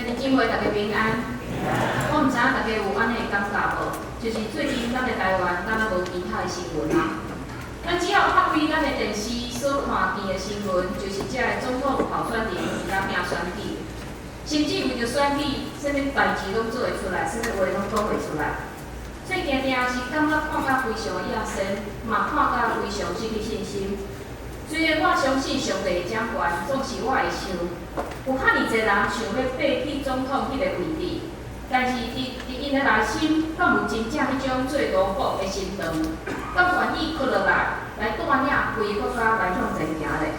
弟姊妹，大家平安。我毋知影大家有按呢的感覺無？就是最近咱的台灣敢若無其他的新聞啊。咱只要拍開咱的電視所看見的新聞，就是這个總統候選人佇遐拼選舉，甚至為著選舉，啥物代誌攏做會出來，啥物話攏講會出來。所以定定是感覺看甲非常的厭世，嘛看甲非常失去信心。雖然我相信上帝的掌權，總是我會想，有遐爾濟人想欲爬去總統彼个位置，但是佇𪜶的內心，敢有真正彼種做奴僕的心腸，敢願意屈落來，來帶領規个國家來向前行咧？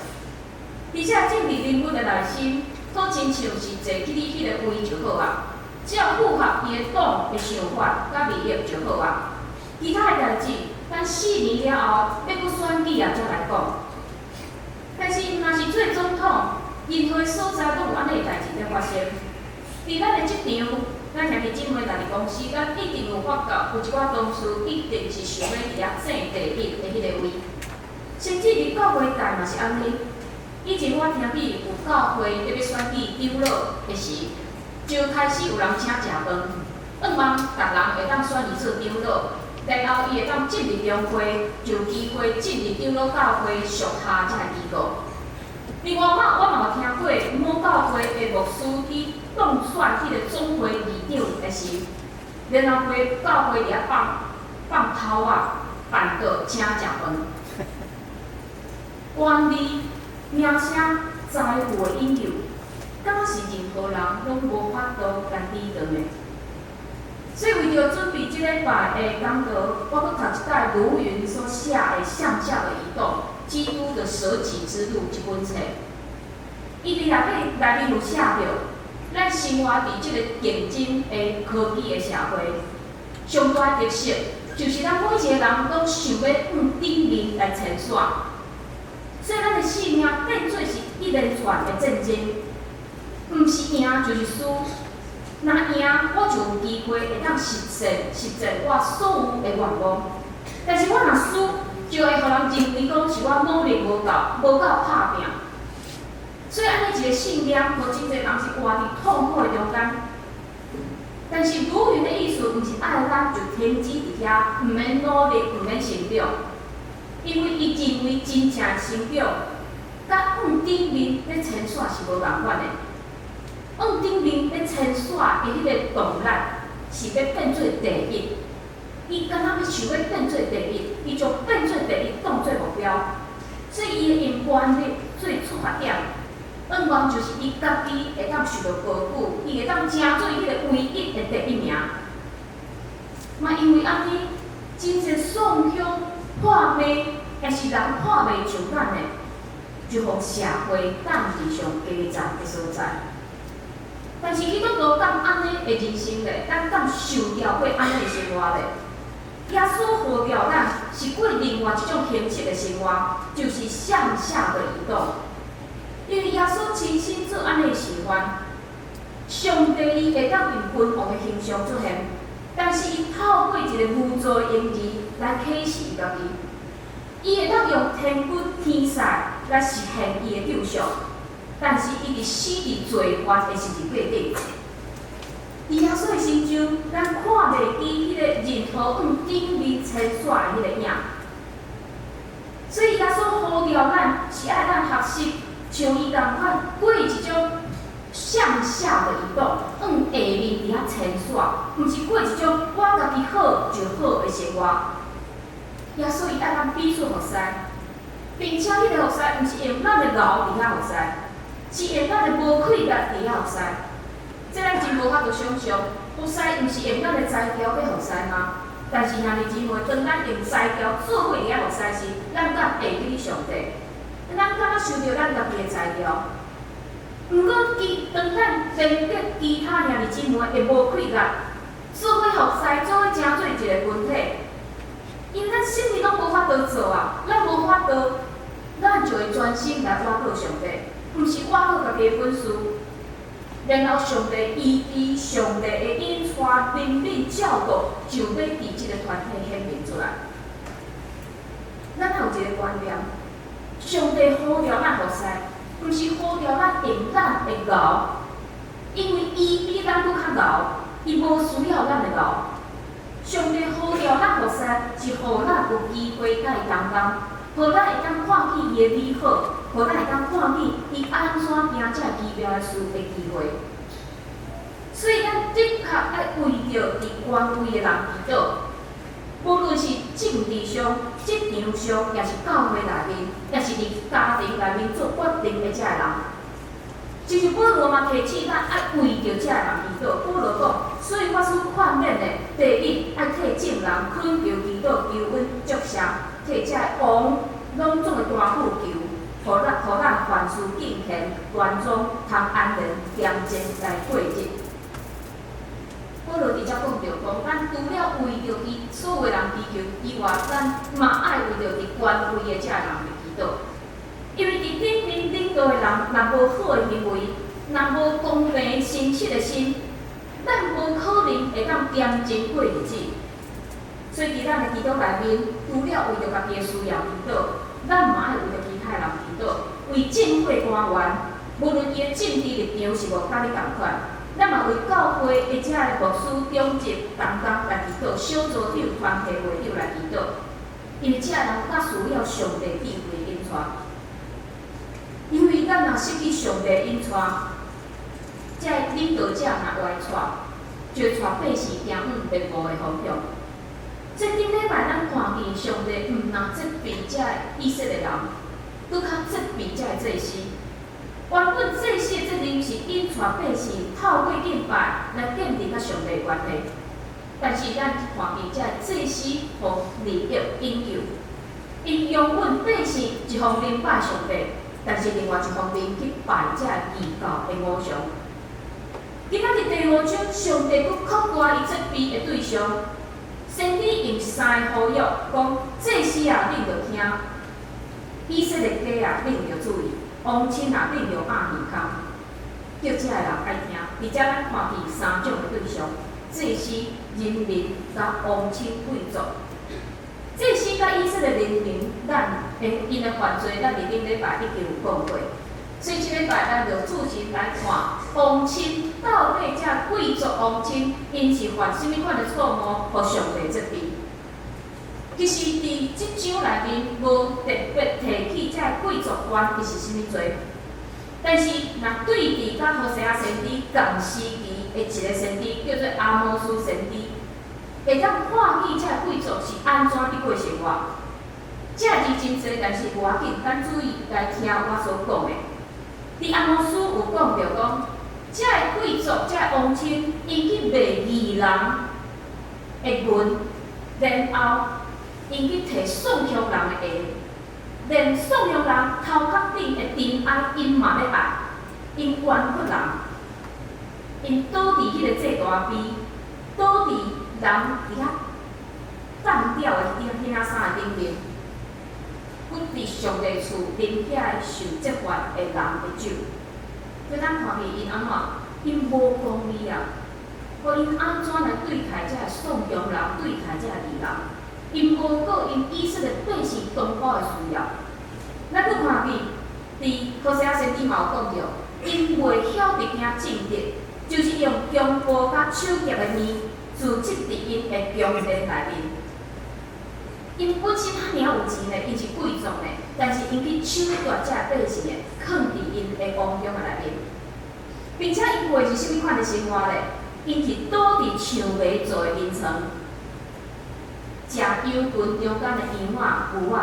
而且政治人物的內心，好親像是坐去你彼个位就好啊，只要符合伊的黨的想法佮利益就好啊。其他的代誌，等4年了後，欲閣選舉啊，才來講。但是，毋若是做總統，任何所在攏有按呢的代誌佇發生。佇咱的職場，咱兄弟姊妹若佇公司，咱一定有發覺，有一寡同事一定是想欲佇遐爭第一的彼个位。甚至佇教會界嘛是按呢。以前我聽見有教會欲選舉長老的時，就開始有人請食飯，向望別人會當選伊做長老，然後伊會當進入中會，就有機會進入長老教會屬下這个機構。另外嘛，我嘛有聽過某教會的牧師去當選彼个總會議長的時，然後回教會佇遐放放頭仔，辦桌請食飯。權力、名聲、財富的引誘，敢若是任何人攏無法度來抵擋的。所以為著準備這禮拜的講道，我閣讀一擺盧雲所寫的《向下的移動：基督的捨己之路》這本冊。伊佇內面有寫著，咱生活佇這个競爭的科技的社會，上大的特色就是咱每一个人攏想欲向頂面來遷徙，所以咱的性命變做是一連串的戰爭，毋是贏就是輸。若贏，我就有機會會當實現我所有的願望。但是我若輸，就會予人認為講是我努力無夠，無夠拍拚。所以按呢一个信念，予真濟人是活佇痛苦的中間。但是盧雲的意思，毋是愛咱就停止佇遐，毋免努力，毋免成長。因為伊認為真正的成長，佮向頂面咧遷徙是無仝款的。向頂面咧遷徙的彼个動力，是欲變做第一。伊敢若欲想欲變做第一，伊將變做第一當做目標，所以伊會用權力做出發點。向望就是伊家己會當受著高舉，伊會當成做彼个唯一的第一名。嘛因為按呢，真濟喪鄉破病，抑是人看袂上眼的，就予社會擲佇上低層的所在。但是基督徒敢按呢的人生咧？咱敢受著過按呢的生活咧？耶穌呼召咱是過另外一種形式的生活，就是向下的移動。因為耶穌親身做按呢的示範，上帝伊會當用君王的形象出現，但是伊透過一个無罪嬰兒來啟示伊家己，伊會當用天軍天使來實現伊的救贖，但是伊佇死佇罪犯的十字架頂。佇耶穌的身上，咱看袂見彼个任何向頂面遷徙的彼个影。所以耶穌呼召咱，是愛咱學習像伊仝款過一種向下的移動，向下面佇遐遷徙，毋是過一種我家己好就好的生活。耶穌伊愛咱彼此服侍，並且彼个服侍毋是用咱的𠢕佇遐服侍，是用咱的無氣力佇遐服侍。這咱真無法度想象，服侍毋是用咱的才調欲服侍嗎？但是兄弟姊妹，當咱用才調做伙佇遐服侍時，咱敢會記得上帝？咱敢若受著咱家己的才調？毋過，當咱連結其他兄弟姊妹的無氣力，做伙服侍，做伙成做一个群體，因為咱啥物攏無法度做啊，咱無法度，咱就會專心來倚靠上帝，毋是倚靠家己的本事。然後上帝醫治，上帝的引帶、憐憫、照顧，就欲佇這个團體顯明出來。咱有一个觀念，上帝呼召咱服侍，毋是呼召咱用咱的𠢕。因為伊比咱閣較𠢕，伊無需要咱的𠢕。上帝呼召咱服侍，是予咱有機會佮伊同工，予咱會當看見伊的美好，予咱會當看見伊按怎行這奇妙的事的機會。所以咱的確愛為著佇權位的人祈禱，無論是政治上、職場上，抑是教會內面，抑是佇家庭內面做決定的這个人。就是保羅嘛提醒咱愛為著這个人祈禱。保羅講，所以我所勸勉的，第一愛替眾人懇求祈禱、求恩、祝謝，替這个王攏總的大夫求，予咱凡事敬虔、端莊，通安然恬靜來過日。保羅佇遮講著講，咱除了為著伊所有人祈求以外，咱嘛愛為著佇權位的這个人來祈禱。因為佇頂面領導的人，若無好的行為，若無公平誠實的心，咱無可能會當恬靜過日子。所以佇咱的祈禱內面，除了為著家己的需要祈禱，咱嘛愛為著其他的人祈禱，為政府官員，無論伊的政治立場是無佮你仝款，咱嘛為教會的這个牧師、長執、同工來祈禱，小組長、團體會長來祈禱，因為這个人較需要上帝智慧引帶。因為咱若失去上帝引帶，這个領導者若歪帶，就會帶百姓行往滅亡的方向。這頂禮拜咱看見上帝毋但責備這个以色列人，閣較責備這個祭司。原本祭司的責任是引帶百姓透過敬拜來建立佮上帝的關係，但是咱看見這個祭司予利益引誘，𪜶容允百姓一方面拜上帝，但是另外一方面去拜這个異教的偶像。今仔日第五章，上帝閣擴大伊責備的對象，先知用三个呼籲，講祭司啊，恁著聽；以色列家啊，恁著注意；王親啊，恁著掩耳空。叫這个人愛聽。佇遮咱看見三種的對象：祭司、人民佮王親貴族。祭司佮以色列人民，咱的𪜶的犯罪，咱佇頂禮拜已經有講過。所以這禮拜咱就注神來看王親到底這貴族王親，𪜶是犯啥物款的錯誤，予上帝責備。其實佇這章內面無特別提起這貴族官伊是啥物罪，但是若對佇佮何西阿先知仝時期的一个先知叫做阿摩司先知，會當看見這貴族是按怎佇過生活。這字真濟，但是無要緊，咱注意來聽我所講的。佇阿摩司有講著講，這个貴族、這个王親，𪜶去賣義人的銀，然後𪜶去提宋鄉人的鞋，連宋鄉人頭殼頂的塵埃，𪜶嘛欲愛，𪜶冤屈人，𪜶倒佇彼個祭壇邊，倒佇人佇遐當掉的彼仔衫的頂面，閣佇上帝厝啉遐个受責罰的人的酒。所以咱看見𪜶按怎？𪜶無公義啊！予𪜶按怎來對待這个宋鄉人，對待這个義人？𪜶無顧𪜶以色列百姓同胞的需要。咱閣看見，佇何西阿先知嘛有講著，𪜶袂曉得行正直，就是用強暴佮手夾的物，駐置佇𪜶的宮殿內面。𪜶本身遐爾有錢呢，𪜶是貴族呢，但是𪜶去搶奪這百姓的，囥佇𪜶的王宮的內面，並且𪜶過的是啥物款的生活咧？𪜶是倒佇樹糜做的眠床，食羊群中間的羊仔、牛仔，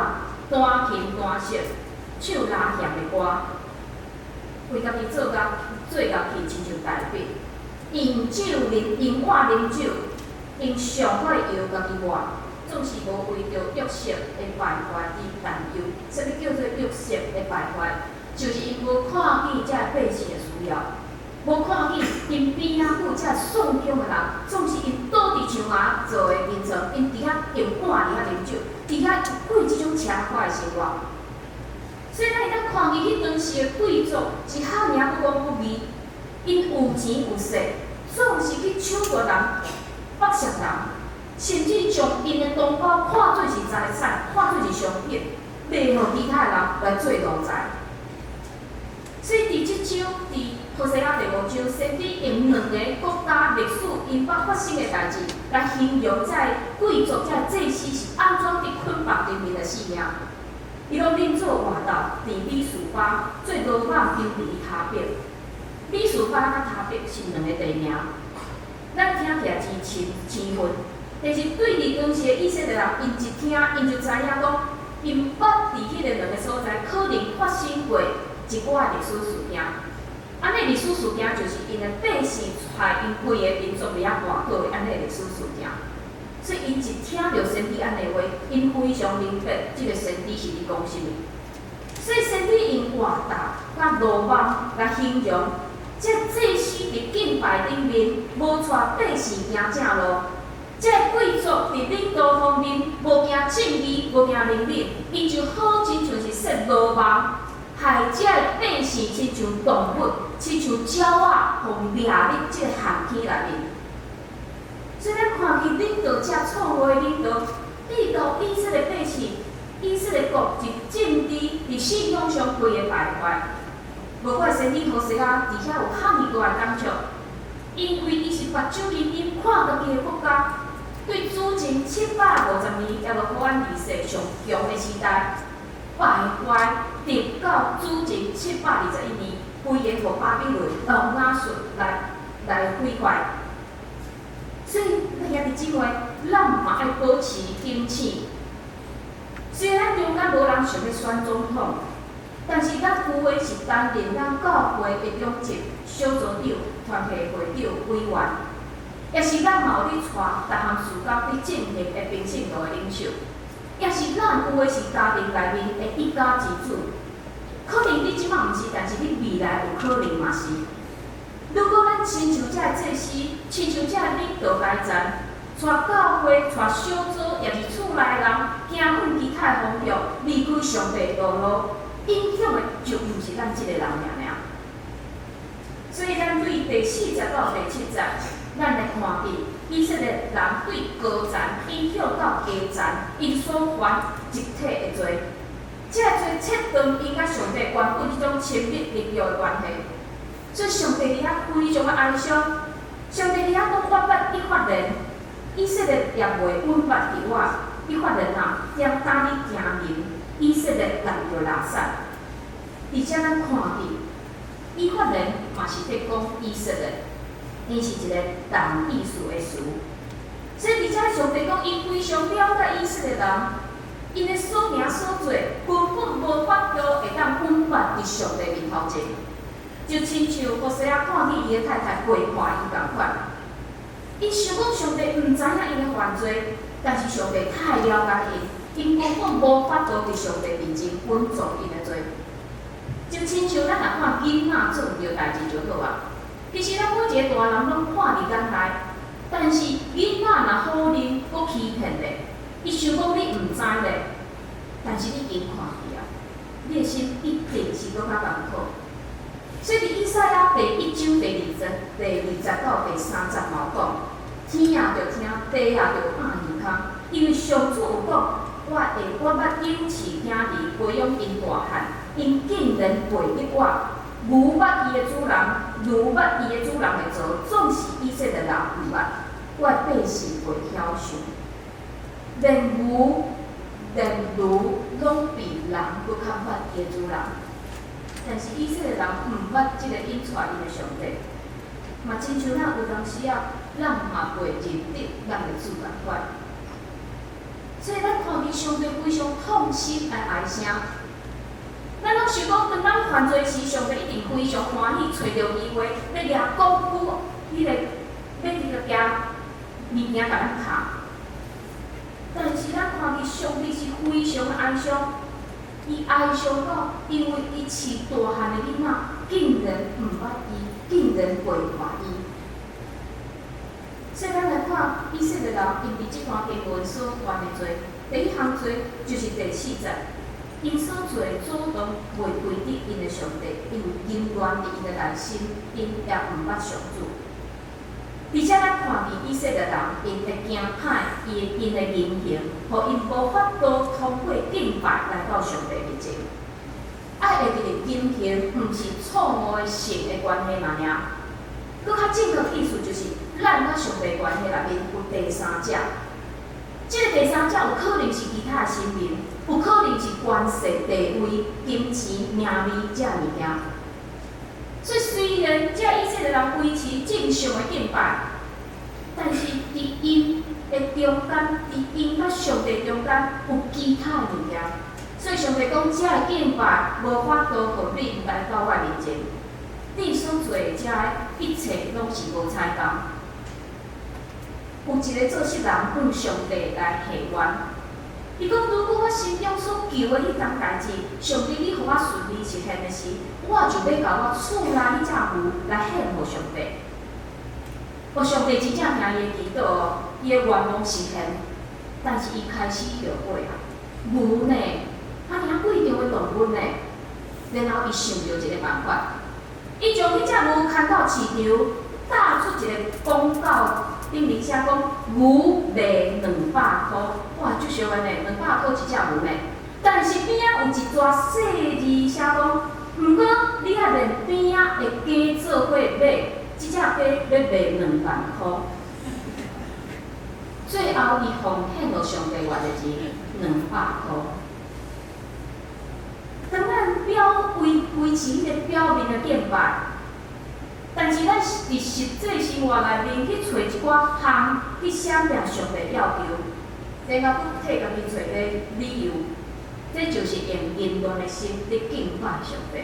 彈琴彈瑟，唱拉弦的歌，為家己做樂器，親像大衛，用酒啉，用碗啉酒，用上好的油家己抹，總是無為著約瑟的敗壞而擔憂。啥物叫做約瑟的敗壞？就是𪜶無看見這百姓的需要，無看見𪜶邊仔有這宋鄉的人，總是𪜶倒佇樹仔做的眠床，𪜶佇遐用碗佇遐啉酒，佇遐過這種奢華的生活。所以咱會當看見彼當時的貴族是遐爾不公不義，𪜶有錢有勢，總是去搶奪人、剝削人，甚至將𪜶的同胞看做是財產，看做是商品，賣予其他的人來做奴才。所以佇這章，佇何西阿第五章，先知用兩个國家歷史𪜶捌發生的代誌來形容這貴族、這祭司是按怎佇捆綁人民的性命。伊攏恁做活豆，佇米斯巴做羅網丟佇伊跤邊。米斯巴佮跤邊是兩个地名，咱聽起來真親親分，但是對佇當時的以色列人，𪜶一聽，𪜶就知影講，𪜶捌佇彼个兩个所在可能發生過一寡歷史事件。按呢歷史事件就是𪜶的百姓帶𪜶規个民族佇遐跋倒的按呢歷史事件。所以𪜶一聽著先知按呢話，𪜶非常明白這个先知是佇講啥物。所以先知用活豆佮羅網來形容，這祭司佇敬拜頂面無帶百姓行正路，這貴族佇領導方面無行正義、無行憐憫，𪜶就好親像是設羅網，害這百姓親像動物、親像鳥仔，予掠入這个陷坑內面。所以咱看見領導者錯誤的領導，對到以色列百姓、以色列國佇政治、佇信仰上規个敗壞。無怪先知何西阿佇遐有遐爾大的感觸，因為伊是目睭緊緊看家己的國家，對主前750年耶羅波安二世上強的時代敗壞，直到主前721年，規个予巴比倫王亞述來毀壞。所以，兄弟姊妹，咱嘛愛保持警醒。雖然咱中間無人想欲選總統，但是咱有的是擔任咱教會的長執、小組長、團契會長、委員，抑是咱嘛有咧帶逐項事工佇進行的平信徒的領袖，抑是咱有的是家庭內面的一家之主。可能你這擺毋是，但是你未來有可能嘛是。如果咱親像這个祭司，親像這个領導階層，帶教會、帶小組，抑是厝內人，行向其他的方向，離開上帝的道路，影響的就毋是咱這个人爾爾。所以，咱對第四節到第七節，咱來看見以色列人對高層影響到低層，𪜶所犯集體的罪。這个罪切斷𪜶佮上帝原本彼種親密立約的關係。所以上帝佇遐非常的哀傷，上帝佇遐講：我捌以法蓮，以色列也袂穩捌佇我，以法蓮啊，點當你行淫，以色列人就垃圾。而且咱看見，以法蓮嘛是佇講以色列，伊是一个同意思的詞。所以佇遮上帝講，伊非常了解以色列人，𪜶的所行所做根本無法度會當穩捌佇上帝面頭前。就親像何西阿看見伊的太太背叛伊仝款，伊想講上帝毋知影𪜶的犯罪，但是上帝太了解𪜶，𪜶根本無法度佇上帝面前隱藏𪜶的罪。就親像咱若看囡仔做毋著代誌就好啊。其實咱每一個大人攏看佇眼內，但是囡仔若否認、閣欺騙咧，伊想講你毋知咧，但是你已經看見啊，你的心一定是閣較艱苦。所以佇以賽亞第一章第二節到第三節嘛有講，天也著聽，地也著掩耳孔，因為上主有講，我捌有飼囝兒培養𪜶大漢，𪜶竟然背逆我，牛捌伊的主人，驢捌伊的主人的槽，總是以色列人毋捌，我的百姓袂曉想，連牛連驢攏比人閣較捌伊的主人。但是以色列人毋捌這個引帶𪜶的上帝，嘛親像咱有當時啊，咱嘛袂認得咱的主仝款。所以咱看見上帝非常痛心來哀聲。咱攏想講，當咱犯罪時，上帝一定非常歡喜，揣著機會欲舉鋼斧，彼个欲佇個舉物件共咱敲。但是咱看見上帝是非常的哀傷。伊哀傷到，因為伊飼大漢的囡仔，竟然毋捌伊，竟然背叛伊。所以咱來看以色列人，𪜶佇這段經文所犯的罪，第一項罪就是第四節，𪜶所做的祖宗袂歸得𪜶的上帝，因為淫亂佇𪜶的內心，𪜶也毋捌上主。而且咱看見以色列人，𪜶會驚歹，𪜶的言行，予𪜶無法度通過敬拜來到上帝面前。愛會記得金錢毋是錯誤的性的關係嘛爾。閣較正確意思就是，咱佮上帝關係內面有第三者。這个第三者有可能是其他的神明，有可能是權勢、地位、金錢、名利這物件。所以雖然這以色列人維持正常的敬拜，但是佇𪜶的中間，佇𪜶佮上帝中間有其他的物件。所以上帝講，這个敬拜無法度予恁來到我面前，恁所做的這一切攏是無彩工。有一个做穡人向上帝來下願，伊講：如果我心中所求的彼樁代誌，上帝你予我順利實現的時，我就欲共我厝內彼隻牛來獻予上帝。哦，上帝真正聽伊的祈禱哦，伊的願望實現，但是伊開始後悔啊，牛呢？遐爾貴重的動物呢？然後伊想著一個辦法，伊將彼隻牛牽到市場，貼出一個廣告。頂面寫講牛賣200箍，哇，足俗的呢，200箍一隻牛呢。但是邊仔有一逝細字寫講，毋過你愛連邊仔的雞做伙買，這隻雞欲賣2萬箍。最後伊奉獻予上帝偌濟錢？200箍。當咱表維維持彼個表面的敬拜，但是咱佇實際生活內面去揣一寡項去閃避上帝要求，然後閣替家己揣個理由，這就是用淫亂的心佇敬拜上帝。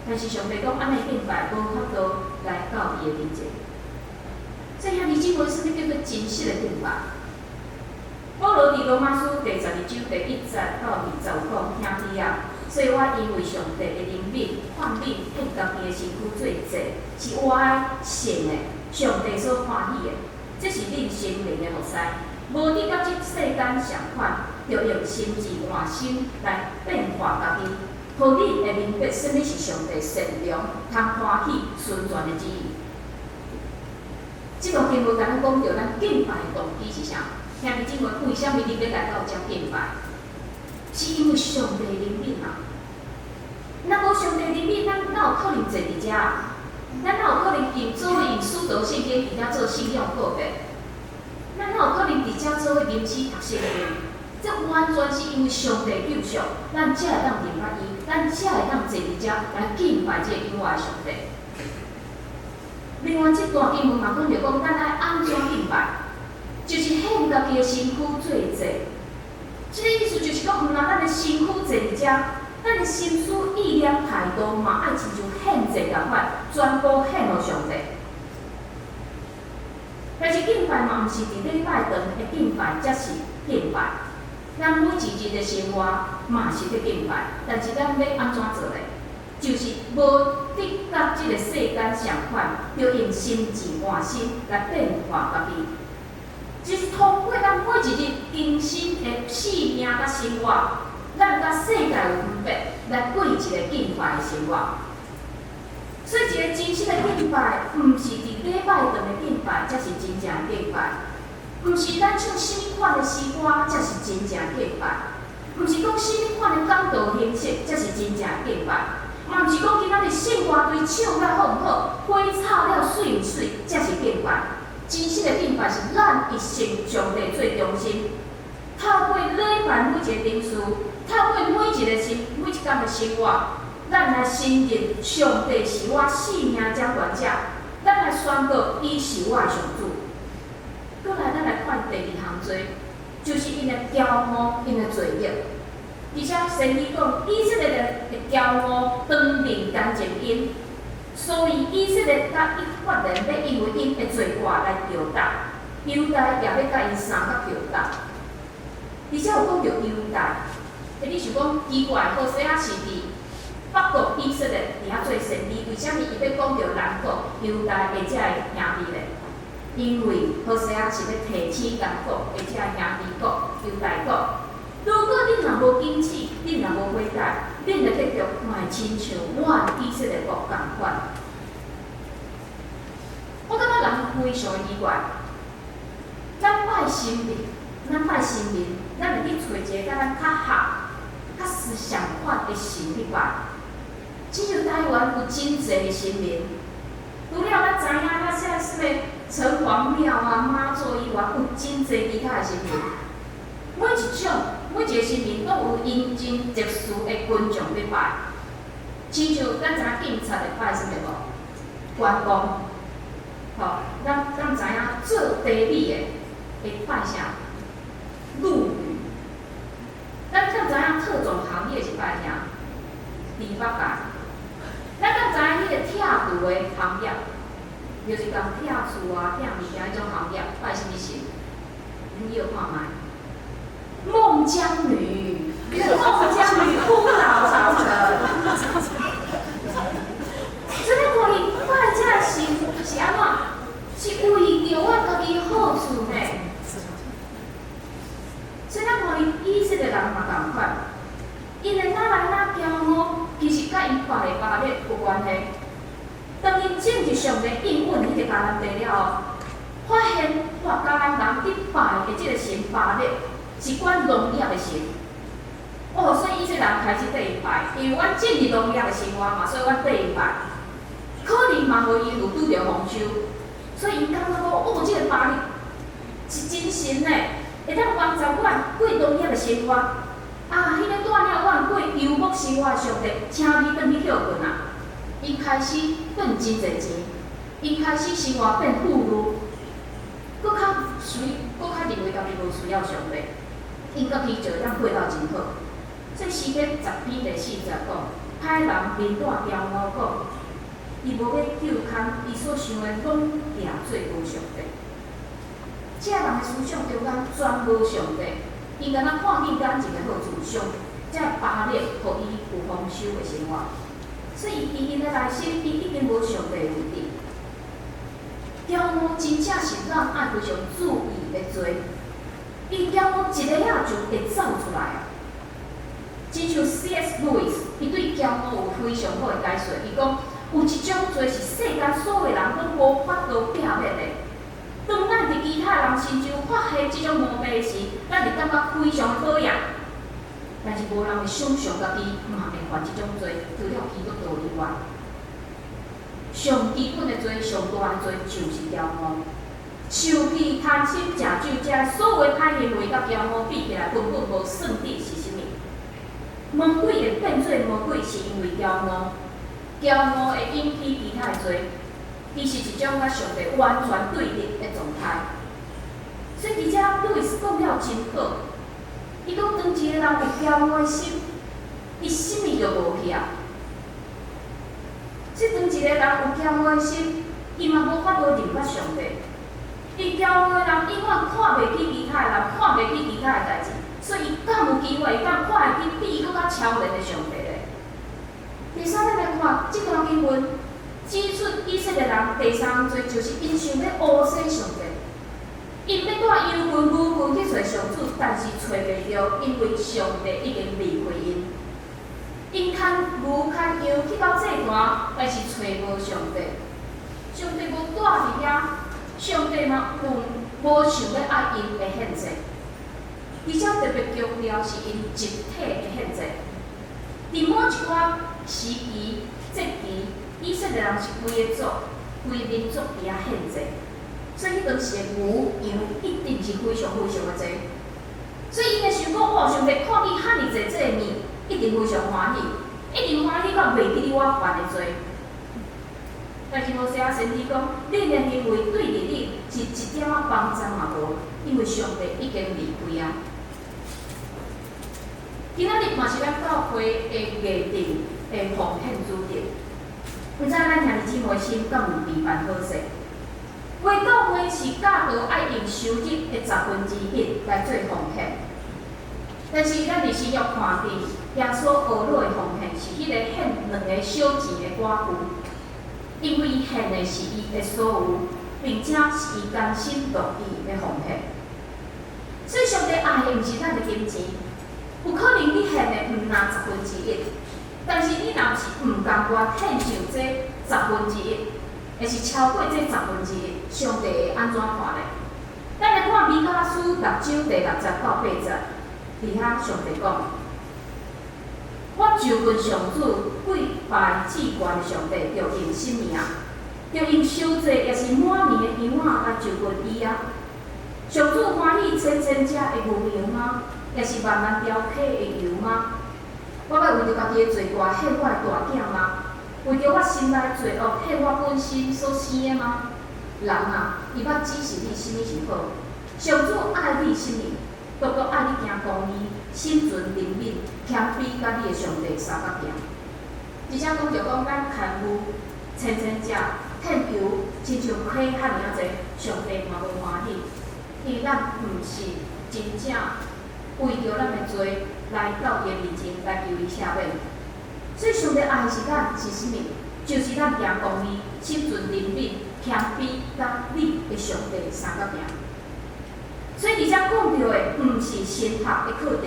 但是上帝講，按呢敬拜無法度來到伊的面前。所以兄弟姊妹，啥物叫做真實的敬拜？保羅佇羅馬書第12章第1節到20節有講，兄弟啊，所以我因為上帝的憐憫，勸恁獻家己的身軀做祭，是活的、聖的，上帝所歡喜的，這是恁心靈的服侍。無得佮這世間相款，著用心智換新來變化家己，予恁會明白啥物是上帝善良、通歡喜、純全的旨意。這段經文共咱講著，咱敬拜的動機是啥？兄弟姊妹，為啥物恁欲來到遮敬拜？是因為上帝憐憫啊！若無上帝憐憫，咱哪有可能坐佇遮？咱哪有可能用做用使徒聖經佇遮做信仰告白？咱哪有可能佇遮做伙吟詩讀聖經？這完全是因為上帝救贖，咱才會當認捌伊，咱才會當坐佇遮來敬拜這个永活的上帝。另外，這段經文嘛講著講，咱愛按怎敬拜？就是獻家己的身軀做祭。這個意思就是講，毋但咱的身軀坐佇遮，咱的心思意念態度嘛愛親像獻祭仝款，全部獻予上帝。但是敬拜嘛，毋是佇禮拜堂的敬拜才是敬拜，咱每一日的生活嘛是咧敬拜，但是咱欲按怎做咧？就是無得佮這个世間相款，著用心智換新來變化家己。就是通過咱每一日更新的生命佮生活，咱佮世界有分別，來過一個敬拜的生活。所以，一個真實的敬拜，毋是佇禮拜堂的敬拜，才是真正的敬拜；毋是咱唱啥物款的詩歌，才是真正的敬拜；毋是講啥物款的講道形式，才是真正的敬拜；嘛毋是講今仔日聖歌隊唱了好毋好，花插了媠毋媠，才是敬拜。真實的敬拜是咱以神上帝做中心，透過禮拜每一個程序，透過每一个生每一工的生活，咱來承認上帝是我性命掌權者，咱來宣告伊是我的上主。閣來，咱來看第二項罪，就是𪜶的驕傲，𪜶的罪孽。而且先知講，以色列人的驕傲當面乾淨𪜶，所以以色列佮以法蓮欲因為𪜶的罪過來著打，猶大也欲共𪜶相佮著打。而且有講著猶大，欸，你想講奇怪，何西阿是佇北國以色列佇遐做先知，為啥物伊欲講著南國猶大的這个兄弟咧？因為何西阿是欲提醒南國的這个兄弟國猶大國。如果恁若無警醒，恁若無悔改，恁的結局嘛會親像阮以色列國仝款。我感覺人非常的奇怪，咱拜神明，咱拜神明，咱會去揣一个佮咱較合、較較是相款的神去拜。只有台灣有真濟的神明，除了咱知影咱啥啥物城隍廟啊、媽祖以外，有真濟其他的神明。每一種、每一個神明，攏有𪜶真特殊的群眾咧拜。親像咱知影警察會拜啥物無？關公，吼，咱知影做地理的會拜啥？陸羽。咱敢知影特種行業是拜啥？豬八戒。咱敢知影彼個拆除的行業，就是共拆厝啊、拆物件彼種行業，拜啥物神？你有看覓？孟姜女，孟姜女哭倒長城。所以你看伊拜這個神是按怎？是為著阮家己好處呢。所以咱看伊以色列人嘛仝款，𪜶的哪來哪驕傲，其實佮𪜶拜的巴力有關係。當𪜶進入上帝應允彼個迦南地了後，發現哇，迦南人佇拜的這個神巴力是管農業的神。哦，所以以色列人開始綴伊拜，因為阮進入農業的生活嘛，所以阮綴伊拜。可能嘛予𪜶有拄著豐收，所以𪜶感覺講，哦，這個巴力是真神呢，會當幫助阮過農業的生活。啊，彼個帶領阮過遊牧生活的上帝，請你轉去歇睏啊！𪜶開始變真濟錢，𪜶開始生活變富裕，閣較需，閣較認為家己無需要上帝，𪜶家己就會當過到真好。所以詩篇10篇第4節講，歹人面帶驕傲講，伊無欲究空，伊所想的攏定做無上帝。這人的思想中間全無上帝，伊敢若看見眼前的好處，上這巴力予伊有豐收的生活，所以伊𪜶的內心，伊已經無上帝的位置。驕傲真正是咱愛非常注意的罪，伊驕傲一下仔就會走出來啊！親像 C.S. Lewis，伊對驕傲有非常好的解說。伊講有一種罪是世間所有人攏無法度避免的。當咱佇其他人身上發現這種毛病時，咱會感覺非常討厭。但是無人會想象家己嘛會犯這種罪，除了基督徒以外。上基本的罪、上大的罪就是驕傲。受氣、貪心、食酒，這所有歹行為佮驕傲比起來，根本無算得是啥物。魔鬼會變做魔鬼，是因為驕傲。驕傲會引起其他的罪，伊是一種佮上帝完全對立的狀態。所以，佇遮路易斯講了真好。伊講，當一個人有驕傲的心，伊啥物都無去啊。所以，當一個人有驕傲的心，伊嘛無法度認捌上帝。伊驕傲的人永遠看袂起其他的人，看袂起其他的代誌。所以，伊敢有機會會當看會起比伊閣較超然的上帝咧？第三，咱來看這段經文，指出以色列人第三項罪就是𪜶想欲烏洗上帝，𪜶欲帶羊群、牛群去揣上主，但是揣袂著，因為上帝已經離開𪜶。𪜶牽牛牽羊去到祭壇，但是揣無上帝，上帝無蹛佇遐，上帝嘛有無想欲愛𪜶的獻祭。而且特別強調是𪜶集體的獻祭。佇某一寡時期、節期，以色列人是規个族、規個民族佇遐獻祭，所以彼當時的牛羊一定是非常非常的濟。所以𪜶會想講，哇！上帝看見遐爾濟這個物，一定非常歡喜，一定歡喜到袂記得我犯的罪。但是摩西亞先知講，恁的行為對佇你是一點仔幫助嘛無，因為上帝已經離開啊。今仔日嘛是咱教會的月定的奉獻主日，毋知咱兄弟姊妹心敢有備辦好勢？為教會是教導愛用收入的1/10來做奉獻，但是咱佇新約看見耶穌學老的奉獻是彼個獻兩个小錢的寡婦，因為伊獻的是伊的所有，並且是伊甘心樂意的奉獻。所以上帝愛的毋是咱的金錢。有可能你獻的毋若1/10，但是你若毋是毋甘願獻上這十分之一，抑是超過這十分之一，上帝會按怎看呢？咱來看彌迦書六章第6節到8節，佇遐上帝講：我就近上主跪拜至懸的上帝，著用啥物啊？著用燒祭抑是滿年的羊仔來就近伊啊？上主歡喜千千隻的牛羊嗎？抑是萬萬條溪的油嗎？我欲為著家己的罪過獻我的大囝嗎？為著我心內罪惡獻我本身所生的嗎？人啊，伊捌指示你啥物是好？上主愛你啥物？獨獨愛你行公義，心存憐憫，謙卑佮你的上帝相佮行。而且講著講咱牽牛千千隻獻油，親像溪遐爾仔濟，上帝嘛無歡喜，因為咱毋是真正為著咱的罪來到伊的面前來求伊赦免。所以上帝愛是咱是啥物？就是咱行公義，心存憐憫，謙卑佮你的上帝相佮行。所以佇遮講著的，毋是神學的課程，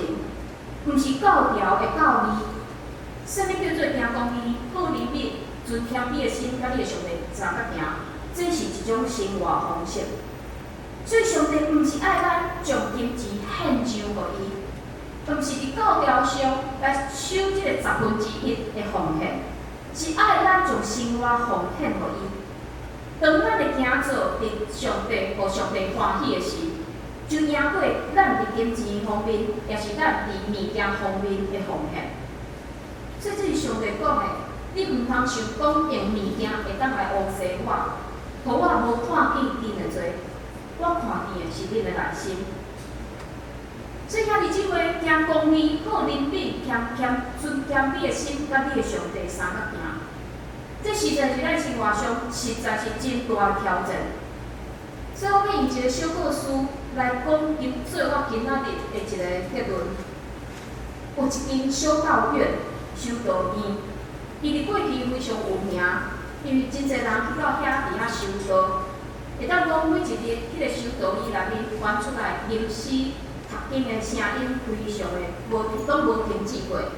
毋是教條的教義。啥物叫做行公義、好憐憫、存謙卑的心，佮你的上帝相佮行？這是一種生活方式。所以上帝毋是愛咱將金錢獻上予伊，毋是佇教條上來收這個1/10的奉獻，是愛咱將生活奉獻予伊。當咱的行做佇上帝，予上帝歡喜的時，就贏過咱佇金錢方面，抑是咱佇物件方面的奉獻。所以這是上帝講的，你毋通想講用物件會當來烏踅我，予我無看見恁的罪，我看見的是恁的內心。所以兄弟姊妹，行公義、好憐憫、謙謙存謙卑的心，佮你的上帝相佮行，這實在是咱生活上實在是真大的挑戰。所以我欲用一個小故事來講，做我今仔日的一個結論。有一間修道院、修道院，伊佇過去非常有名，因為真濟人去到遐佇遐修道。會當講每一日，彼個修道院內面傳出來吟詩讀經的聲音，非常的無攏無停止過。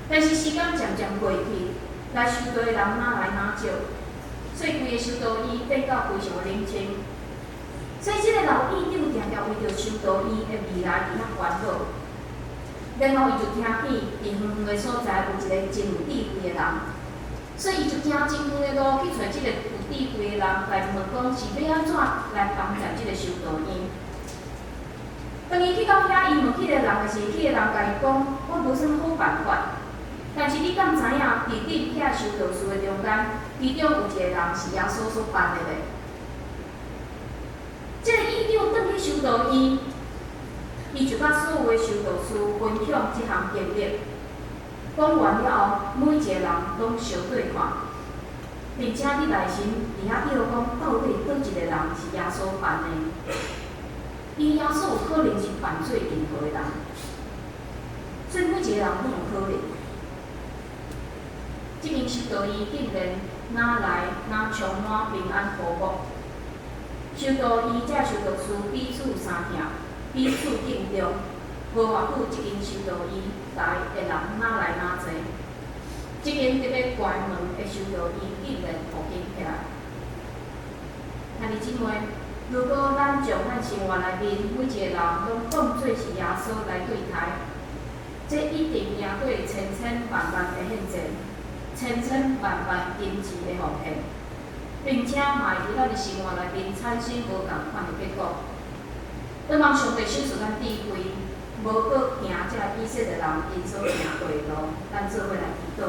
但是時間漸漸過去，來修道的人愈來愈少，所以規个修道院變到非常的冷清。所以這個老院長定定為著修道院的未來佇遐煩惱。然後伊就聽見佇遠遠的所在有一個真有智慧的人，所以伊就行真遠的路去揣這個有智慧的人來問講是欲按怎來幫助這個修道院。當伊去到遐，伊問彼個人的時，彼個人共伊講：我無啥好辦法。但是你敢知影，佇恁遐修道士的中間，其中有一個人是耶穌所辦的咧？這個院長轉去修道院，伊就佮所有的修道士分享這項經歷。講完了後，每一個人攏相對看，並且佇內心佇遐臆講，到底佗一個人是耶穌辦的？因為耶穌有可能是犯罪任何的人，所以每一個人攏有可能。這間修道院竟然愈來愈充滿平安和睦。修道院這修道士彼此相疼，彼此敬重。無偌久，這間修道院來的人愈來愈濟。這間特欲關門的修道院竟然復興起來。兄弟姊妹，如果咱將咱生活內面每一個人攏當做是耶穌來對待，這一定贏過千千萬萬的獻祭，千千萬萬金錢的奉獻，並且嘛會佇咱的生活內面產生無仝款的結果。希望上帝賞賜咱智慧，無閣行這以色列人𪜶所行過的路，咱做伙來祈禱。